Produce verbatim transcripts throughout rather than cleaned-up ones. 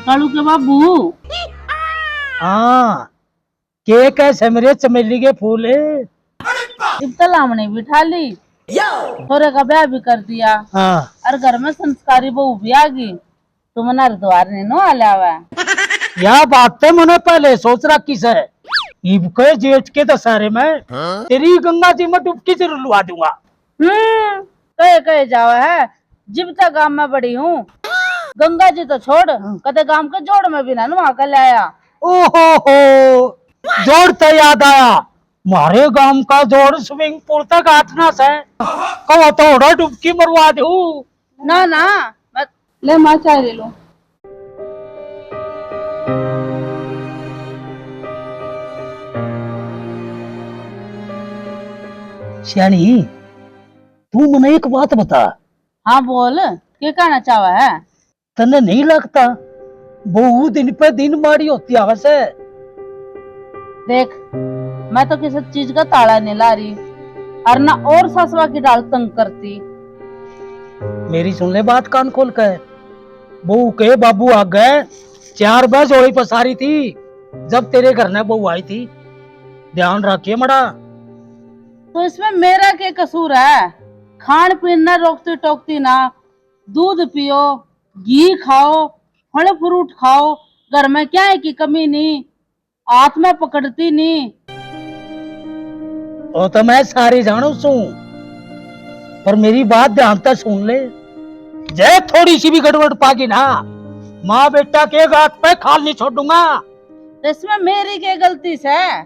कालू के बाबू। हाँ, के कैसे मेरे चमेली के फूल? इब तो लामणी बिठा ली, छोरे का ब्याह भी कर दिया। हाँ। और घर में संस्कारी बहू भी आ गई। तू मन्ने हरिद्वार नहीं नो आ लावे। या बात तो मैंने पहले सोच रखी से। इब के जेठ के दशहरे में तेरी गंगा जी में डुबकी जरूर लुआ दूंगा। हम्म, कहे कहे जावे है, जिब तक गांव में बड़ी हूँ, गंगा जी तो छोड़, हाँ। कदे गांव के जोड़ में भी ना नहा के लाया। ओहो हो, जोड़ तो याद आया, म्हारे गांव का जोड़ स्विमिंग पूल तक आतना से, कहो थोड़ा डुबकी मरवा दूं। ना ना, मैं ले माँ, चाय ले लो। सियाणी, तू मने एक बात बता। हाँ बोल, के कहना चाहवा है? तन्ने नहीं लगता बहू दिन पे दिन माड़ी होती आवे से? देख, मैं तो किसी चीज का ताला नहीं ला रही, और ना और ससुरा की डाल तंग करती। मेरी सुन ले बात कान खोल के। बहू के बाबू आगे चार बह जोड़ी पसारी थी जब तेरे घर ने बहू आई थी। ध्यान रखिए मड़ा। तो इसमें मेरा के कसूर है? खान पीन ना रोकती टोकती ना, दूध पियो, घी खाओ, फल फ्रूट खाओ, घर में क्या है की कमी नहीं, हाथ में पकड़ती नहीं। ओ तो मैं सारी जानू सू, पर मेरी बात ध्यान तै सुन ले। जै थोड़ी सी भी गड़बड़ पागी ना, माँ बेटा के गात पे खाल नहीं छोड़ूंगा। तो इसमें मेरी के गलती से?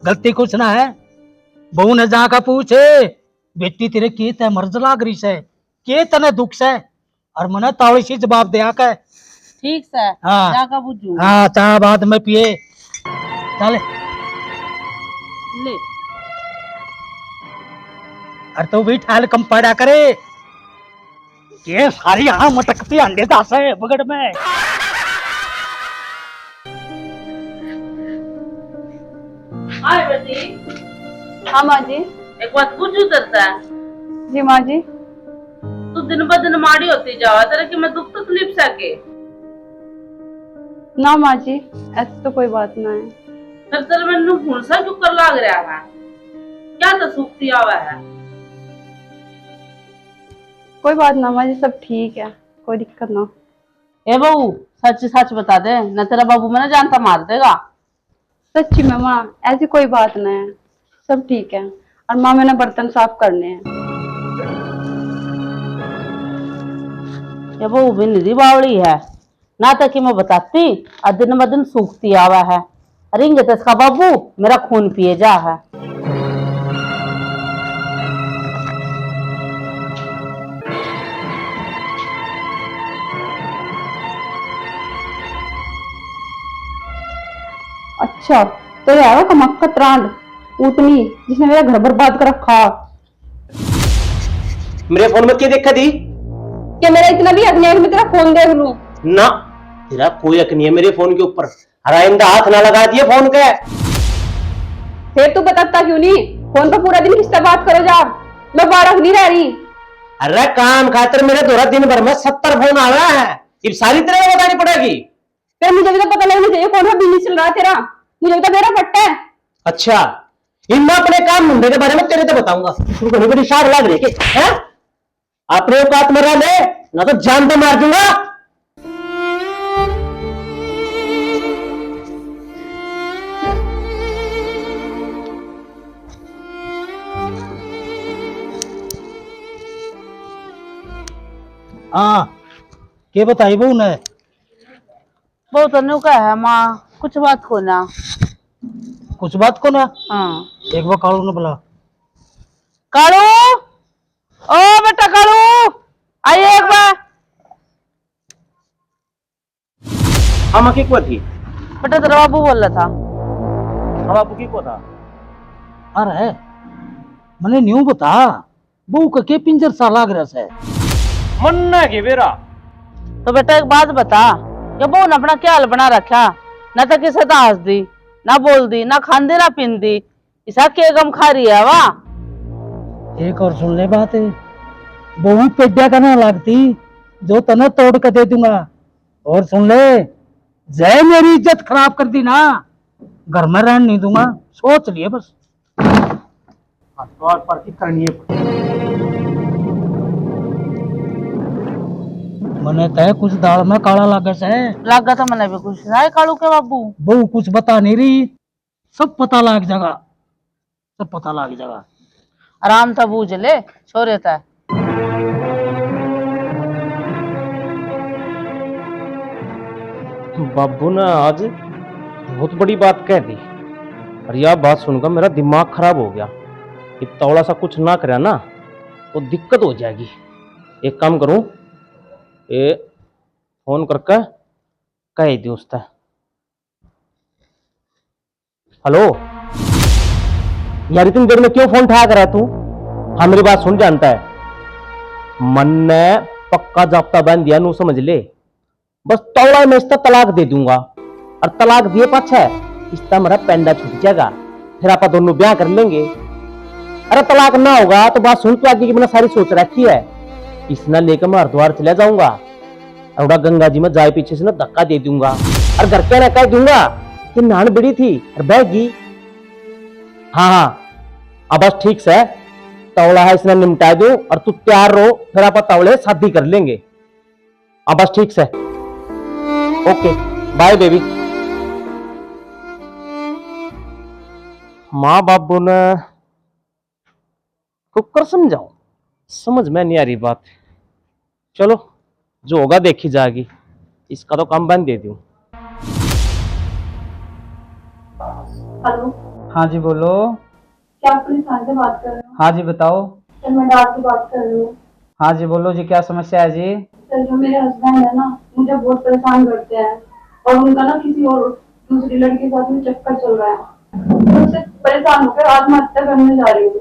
गलती कुछ ना है, बहू ने जाकर पूछे, बेटी तेरे के तै मर्ज लाग रही से, के तने दुख से? और मने तावड़ी सी जवाब दिया के। ठीक से, हाँ। जाकर बुझू। हाँ, चाह बाद में पिए। चल। ले। और तू भी ठाल कम पड़ा करे। ये सारी यहाँ मटकती अंडे दास है बगड़ में। हाय बेटी। हाँ माँ जी। एक बात पूछूं तेरे से? जी माँ जी। तू दिन ब दिन माड़ी होती जावा, तेरे की मैं दुख तकलीफ से के? ना माँ जी, ऐसी तो कोई बात ना है। फिर तेरे में नू हुन सा क्यों कर लाग रहा है? क्या तो सुखती आवा है? कोई बात ना माँ जी, सब ठीक है, कोई दिक्कत ना। ए बहू, सच सच बता दे, ना तेरा बाबू मैंने जानता मार देगा। सच्ची में माँ, ऐसी कोई बात नहीं है, सब ठीक है। और माँ, मैंने बर्तन साफ करने हैं। ये बहू भी निरी बावली है, ना तो कि मैं बताती, और दिन ब दिन सूखती आवा है। अरे इंगे तो इसका बाबू मेरा खून पिए जा है। अच्छा, तो ये है वो कमक्कत रांड, ऊतनी, जिसने मेरा घर बर्बाद कर रखा। मेरे फोन में के देखा थी? क्या मेरा इतना भी हक नहीं है कि मैं तेरा फोन देख लूं? ना, तेरा कोई हक नहीं है मेरे फोन के ऊपर। हराइंदा हाथ ना लगा दिए फोन के। फिर तू बताता क्यों नहीं? फोन पर पूरा दिन किससे बात करो जा? मैं बारह नहीं रह रही। अरे काम खातर मेरे धोरा दिन भर में सत्तर फोन आ रहा है, इब सारी तेरे को बतानी पड़ेगी। फिर मुझे भी तो पता लगना चाहिए कौन सा बिजनेस चल रहा है तेरा, मुझे भी तो बेरा फट्टा है। अच्छा, इम्मा अपने काम धंधे के बारे में तेरे तो बताऊंगा। तू घणी बड़ी सार लाग रही है, हैं? अपने औकात में रह ले, ना तो जान पे मार दूंगा। हाँ, के बताई बहू ने? बहू तो न्यू कहे है माँ, कुछ बात को ना। कुछ बात को ना? हाँ। एक बार कालू ने बुला। कालू, ओ बेटा कालू, आइए एक बार। हाँ माँ, के को थी? बेटा तेरा बाबू बोल रहा था। हाँ बाबू, के को था? अरे मने न्यू बता, बहू का के पिंजर सा लाग रहा से? मन्ने के बेरा। तो बेटा एक बात बता, ये बहू ने अपना क्या हाल बना रखा? ना तो किसे तो हंस दी, ना बोल दी, ना खांदी ना पींदी, इसा के गम खा रही है वा? एक और सुन ले बात, बहू पेड्या का ना लागती जो तने तोड़ के दे दूंगा। और सुन ले, जय मेरी इज्जत खराब कर दी ना, घर में रहन नहीं दूंगा, सोच लिए बस। हाँ, तो आज पार्टी करनी है। मने तय कुछ दाल में काला लागे से। लागा तो मने भी कुछ ना है कालू के बाबू। बहू कुछ बता नहीं रही, सब पता लाग जाएगा, सब पता लाग जाएगा। आराम से बूझ ले छोरे तै। बाबू ने आज बहुत बड़ी बात कह दी और यह बात सुनकर मेरा दिमाग खराब हो गया। ये तौला सा कुछ ना करा ना तो दिक्कत हो जाएगी। एक काम करूं, ये फोन करके कह दूं उससे। हेलो यार, इतनी देर में क्यों फोन उठाया करा तू? हाँ, मेरी बात सुन जानता है, मन ने पक्का जाप्ता बांध दिया, नू समझ ले। बस तौला मैं इसका तलाक दे दूंगा और तलाक दिए पाछे इसका मेरा पेंडा छूट जाएगा, फिर आप दोनों ब्याह कर लेंगे। अरे तलाक ना होगा तो बात सुन, तू आगे की मैंने सारी सोच रखी है। इसने लेकर मैं हरिद्वार चला जाऊंगा और उड़ा गंगा जी में जाए पीछे से ना धक्का दे दूंगा और घर के ना कह दूंगा कि नहान बड़ी थी और बह गई। हाँ हाँ, अब बस ठीक से तौला है, इसने निपटा दूं और तू तैयार रहो, फिर आप तौले शादी कर लेंगे। अब बस ठीक से, ओके, बाय बेबी। माँ बाबू ने कुकर समझाओ, समझ में नहीं आ रही बात। चलो, जो होगा देखी जाएगी, इसका तो काम बंद दे दूं। हेलो। हाँ जी बोलो। क्या आप पुलिस थाने से बात कर रहे हो? हाँ जी बताओ। सर, मैं डार से बात कर रही हूँ। हाँ जी बोलो जी, क्या समस्या है जी? सर, जो मेरे हस्बैंड है ना, मुझे बहुत परेशान करते हैं और उनका ना किसी और दूसरी लड़की के साथ में चक्कर चल रहा है। मैं उससे परेशान होकर आत्महत्या करने जा रही हूँ।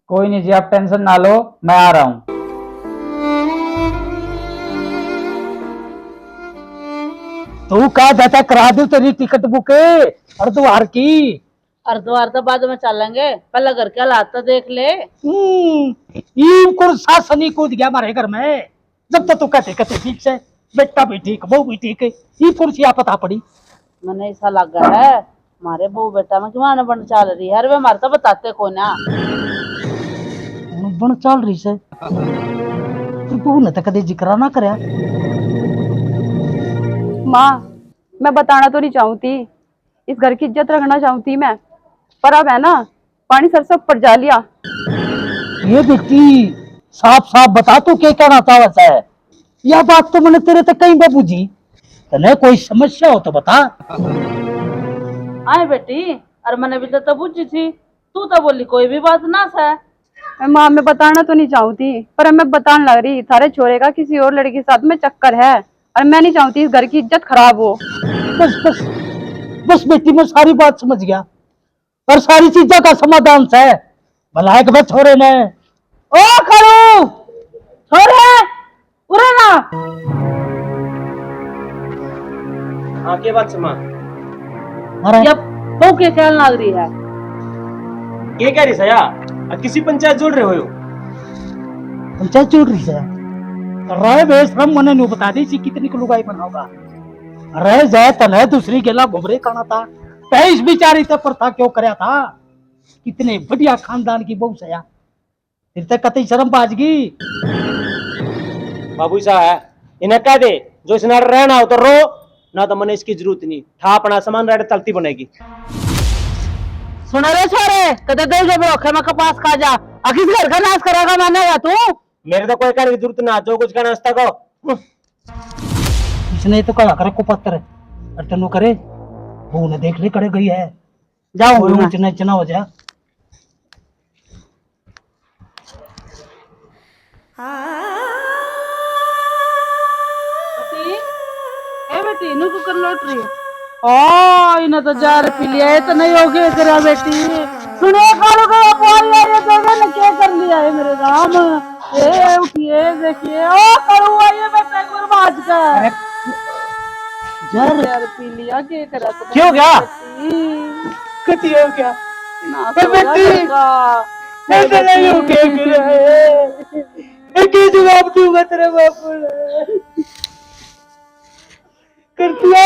कोई नहीं जी, आप टेंशन ना लो, मैं आ रहा हूँ। तू कह देता, करा दूं तेरी टिकट बुक हरिद्वार की। हरिद्वार तो बाद में चलेंगे, पहले घर के हालात तो देख ले। हम्म, ईब कौन सा शनि कूद गया हमारे घर में? जब तो तू कहते कहते ठीक से, बेटा भी ठीक, बहू भी ठीक, ईब कौन सी आफत आ पड़ी? मने ऐसा लगा है, मारे बहू बेटा में किवान बन चाल रही है, अरे वे मारे तो बताते को ना। बन चाल रही से, तू बहू ने तो कदे जिक्र ना करया। माँ, मैं बताना तो नहीं चाहूँ थी, इस घर की इज्जत रखना चाहूँ थी मैं, पर अब है ना, पानी सर से ऊपर जा लिया। ये बेटी, साफ साफ बता, तू के कहना चाहवै सै? या बात तो मैंने तेरे तक कहीं भी बूझी। तने कोई समस्या हो तो बता। आए बेटी, अरे मैंने भी तो तब बूझी थी, तू तो बोली कोई भी बात ना सै। मैं माँ, मैं बताना तो नहीं चाहूँ थी, पर मैं बतान लग रही, थारे छोरे का किसी और लड़की के साथ में चक्कर है, और मैं नहीं चाहती इस घर की इज्जत खराब हो। बस बस बस बेटी, मैं सारी बात समझ गया और सारी चीजा का समाधान से। भला एक बार छोरे ने, ओ करू, छोरे, उरे ना। हाँ, के बात छे माँ? अरे। या बहू के कहन लाग रही है? के कह रही सै या? आ, किसी पंचायत जोड़ रहे हो? पंचायत जोड़ रही सै? अरे बेशरम, मने न्यू बता दी सी कितनी को लुगाई बनाओगा। अरे जय तने दूसरी गेला घुमरे काना था, तै इस बेचारी ते प्रथा क्यों करया था? कितने बढ़िया खानदान की बहू सै या। फिर तक कतई शर्म बाजगी। बाबू सा है, इन्हें कह दे, जो इसने रहना हो तो रो, ना तो मने इसकी जरूरत नहीं। ठा अपना सामान रेड तलती बनेगी। सुन रे छोरे, कदे दे जो ब्रोखे में कपास खा जा, आ किस घर का नाश करेगा मानेगा तू? मेरे तो कोई कहने की जरूरत ना, जो कुछ कहना उसका कहो। इसने तो कहा करे कुपत्र, और तनु करे, वो ने देख ले कड़े गई है। जाओ कोई ना। ऊंच नीच ना हो जा। बेटी, ए बेटी, नू कुकर लौट रही है। ओ, इन्हें तो जहर पी लिया, ये तो नहीं हो गया करा बेटी। सुनिए, कालू का बापू आ गया, ये देखो ना क्या कर लिया है मेरे राम। ए, उठिए, देखिए, ओ, कालू आ, ये बेटा एक बार बाज का। अरे, जहर। जहर पी लिया, क्या करा तो क्यों गया? बेटी। कति हो गया? ना ए, तो बेटी। लड़का। ए, तो नहीं हो गया करा है। ए, के जवाब दूंगा तेरे बापू ने? कर दिया।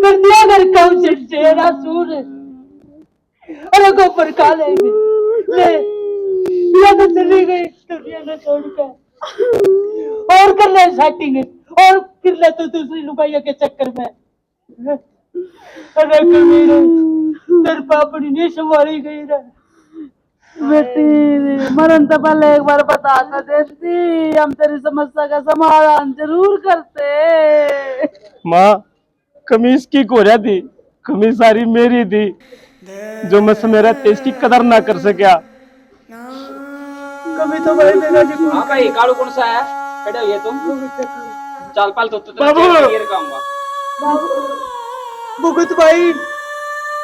कर दिया घर का उजड़, तेरा सूर। अरे गोबर खा लेंगे। ले, या तो चली गई दुनिया में छोड़ के। और कर ले सेटिंग, और फिर ले तू दूसरी लुगाइया के चक्कर में। अरे कमीने, तेरे पापड़ी नहीं संभाली गई रे। बेटी, मरण तो पहले एक बार बता तो देती, हम तेरी समस्या का समाधान जरूर करते। माँ, कमी इसकी कोरिया थी, कमी सारी मेरी थी, जो मैं समय रहते इसकी कदर ना कर सका। कमी तो भाई मेरा जी। हाँ भाई, कालू कौन सा है? खड़े होइए तुम। चल, पहले तो, तो, तो बाबू। चेहरा गिर का हूँगा। बाबू, भुगत भाई,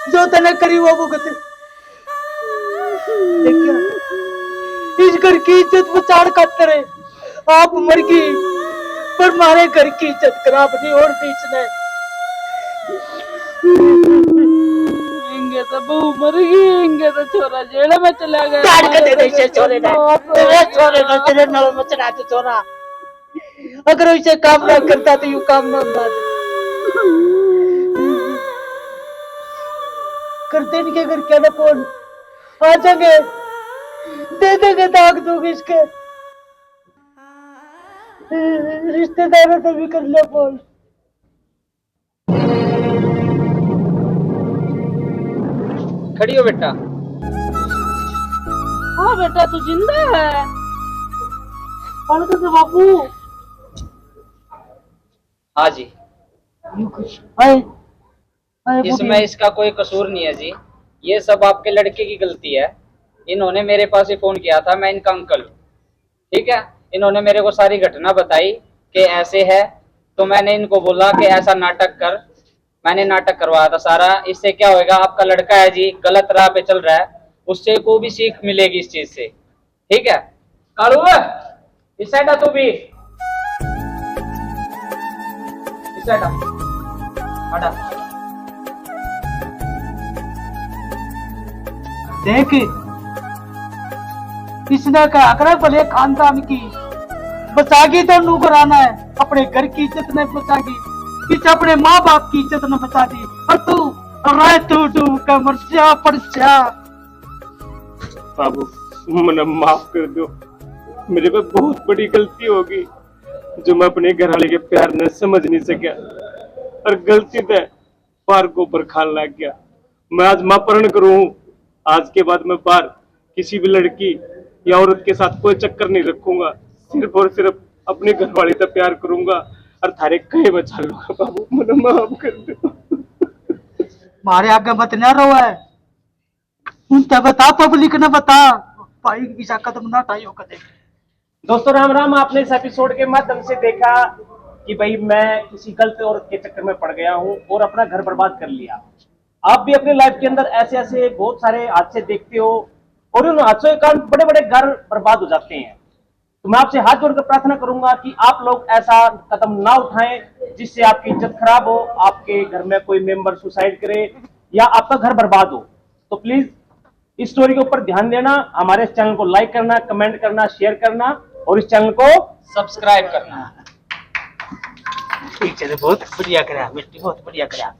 जो तने करी वो भुगत। देखिए, इस घर की इज्जत बचाण खातर आप मर गई, पर मारे घर की इज्जत खराब नहीं होण दी इसने। इंगे तो बहू मर गई, इंगे तो छोरा जेल में चला गया। काट के दे दे इसे छोरे ने। तेरे छोरे ने, तेरे नाल मचना तो छोरा। अगर इसे काम ना करता तो यू काम ना होता। करते नहीं के घर क्या ना कौन आ जाएंगे, दे देंगे दाग दूंगी इसके। रिश्तेदारों से भी कर ले फोन। खड़ी हो बेटा। हाँ बेटा, तू जिंदा है? कौन कर बाबू? हाँ जी। आए, आए इसमें बूढ़ी। इसका कोई कसूर नहीं है जी, ये सब आपके लड़के की गलती है। इन्होंने मेरे पास ही फोन किया था, मैं इनका अंकल हूँ, ठीक है। इन्होंने मेरे को सारी घटना बताई कि ऐसे है, तो मैंने इनको बोला कि ऐसा नाटक कर, मैंने नाटक करवाया था सारा। इससे क्या होएगा, आपका लड़का है जी, गलत राह पे चल रहा है, उससे को भी सीख मिलेगी इस चीज से, ठीक है। कालू, इस साइड आ तू भी, इस साइड आ, हटा। देख, इसने कहा करे भले खानदान की बचागी तो नौकराना है, अपने घर की इज्जत नहीं बचागी, पीछे अपने माँ बाप की इज्जत न बचा दी। और तू, राय तू डूब के मर जा, पड़ जा। बाबू, मने माफ कर दो, मेरे पे बहुत बड़ी गलती होगी, जो मैं अपने घर वाले के प्यार ने समझ नहीं सका और गलती से बाहर गोबर खान लग गया। मैं आज माफरण करूँ हूँ, आज के बाद मैं बाहर किसी भी लड़की या औरत के साथ कोई चक्कर नहीं रखूंगा, सिर्फ और सिर्फ अपने घर वाले से प्यार करूंगा और थारे कहे बचा लूंगा। बाबू, मने माफ कर दो। मारे आगे मत ना रोवे, उनसे बता, पब्लिक ने बता, भाई इसा कदम ना उठाइयो कदे। दोस्तों राम राम, आपने इस एपिसोड के माध्यम से देखा कि भाई मैं किसी गलत औरत के चक्कर में पड़ गया हूँ और अपना घर बर्बाद कर लिया। आप भी अपने लाइफ के अंदर ऐसे ऐसे बहुत सारे हादसे देखते हो और उन हादसों के कारण बड़े बड़े घर बर्बाद हो जाते हैं। तो मैं आपसे हाथ जोड़कर प्रार्थना करूंगा कि आप लोग ऐसा कदम ना उठाएं जिससे आपकी इज्जत खराब हो, आपके घर में कोई मेंबर सुसाइड करे या आपका घर बर्बाद हो। तो प्लीज इस स्टोरी के ऊपर ध्यान देना, हमारे इस चैनल को लाइक करना, कमेंट करना, शेयर करना और इस चैनल को सब्सक्राइब करना। ठीक है, बहुत बढ़िया करा मिट्टी, बहुत बढ़िया करा।